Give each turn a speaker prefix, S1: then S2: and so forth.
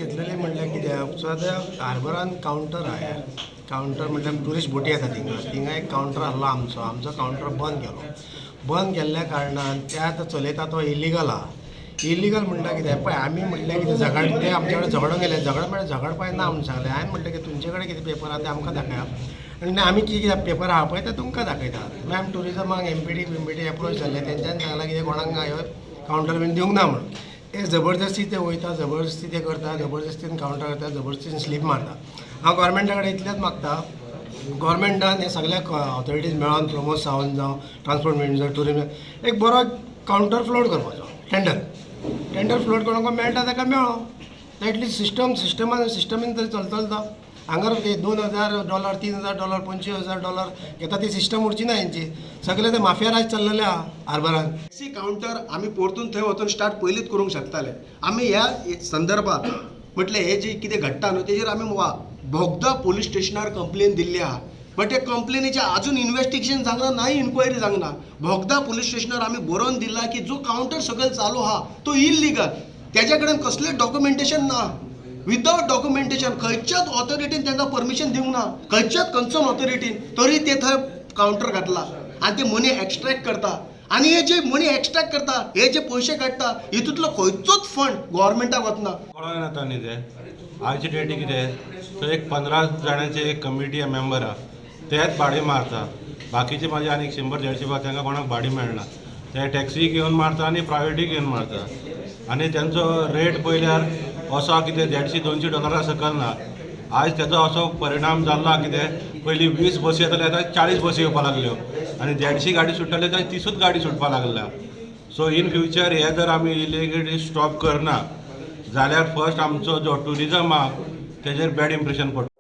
S1: घेतलेली म्हणल्यार कित्याक सो आतां हार्बरान कावंटर आहा. कावंटर म्हटल्यार ट्युरिस्ट बोटी येता थिंगा, थिंगा एक कावंटर आहलो आमचो, आमचो कावंटर बंद केलो. बंद केल्ल्या कारणान ते आतां चलयता तो इलिगल आहा. इलिगल म्हणटा कितें पळय, आमी म्हटलें कितें झगड, ते आमचे कडेन झगडोंक गेले, झगड म्हळ्यार झगडपाक ना म्हूण सांगलें. हांवें म्हटलें की तुमचे कडेन कितें पेपर आहा ते आमकां दाखयात आनी आमी कितें कितें पेपर आहा पळय ते तुमकां दाखयतात. मागीर आमी ट्युरिजमाक एमपीडी बिमपीडी एप्रोच जाल्ले, तेंच्यांनी सांगलां कितें कोणाक ह्यो कावंटर बीन दिवंक ना म्हणून. ते जबरदस्ती ते वयता, जबरदस्ती ते करता, जबरदस्तीन कावंटर करता, जबरदस्तीन स्लीप मारता. हांव गोवोरमेंटा कडेन इतलेंच मागता, गोवोरमेंटान हे सगळ्या ऑथॉरिटीज मेळोन प्रमोद सावंत जावं, ट्रान्सपोर्ट मिनिस्टर, ट्युरिजम, एक बरो कावंटर फ्लोट करपाचो, टेंडर टेंडर फ्लोट कोणाक मेळटा ताका मेळो, एटलिस्ट सिस्टम सिस्टमान सिस्टमीन तरी चलतलो तो. हांगर ते $2000, $3000, $25,000 घेता ती सिस्टम उरची ना हेंची. सगळे ते माफिया राज चल्लेले आहा हार्बरान.
S2: टॅक्सी कावंटर आमी परतून थंय वचून स्टार्ट पयलींच करूंक शकताले. आमी ह्या संदर्भात म्हटलें हे जे कितें घडटा न्हू तेजेर आमी बोगदा पोलीस स्टेशनार कंप्लेन दिल्ली आहा, बट त्या कंप्लेनीचें आजून इन्वेस्टिगेशन जावंक ना, ना इन्क्वायरी जावंक ना. बोगदा पोलीस स्टेशनार आमी बरोवन दिला की जो कावंटर सकयल चालू आहा तो इल्लिगल, तेज्या कडेन कसलें डॉक्युमेंटेशन ना, विदावट डॉक्युमेंटेशन खंयच्याच ऑथॉरिटीन तांकां परमिशन दिवंक ना, खंयच्याच कन्सर्न ऑथॉरिटीन, तरी ते थंय कावंटर घातला आनी ते मनी एक्स्ट्रॅक्ट करता. आनी हे जे मनी एक्स्ट्रॅक्ट करता, हे जे पयशे काडटा, हितूंतलो खंयचोच फंड गव्हर्मेंटाक वतना.
S3: कळोन येता न्ही तें आयचे डेटी कितें थंय एक 15 जाणांची एक कमिटी मेंबर आहा, तेच भाडें मारता. बाकीचे म्हाजे आनी 100-150 बा तांकां कोणाक भाडें मेळना. ते टॅक्सी घेवन मारता आनी प्रायवेटूय घेवन मारता. आनी तेंचो रेट पळयल्यार असो कितें $150-200 सकयल ना. आयज तेजो असो परिणाम जाल्लो कितें पयलीं 20 बसी येताल्यो, आतां 40 बसी येवपाक लागल्यो आनी 150 गाडी सुट्टाल्यो आतां 30 गाडी सुटपाक लागल्या. सो इन फ्युचर हे जर आमी इलिगली स्टॉप करना जाल्यार फर्स्ट आमचो जो ट्युरिजम आहा तेजेर बॅड इम्प्रेशन पडटा.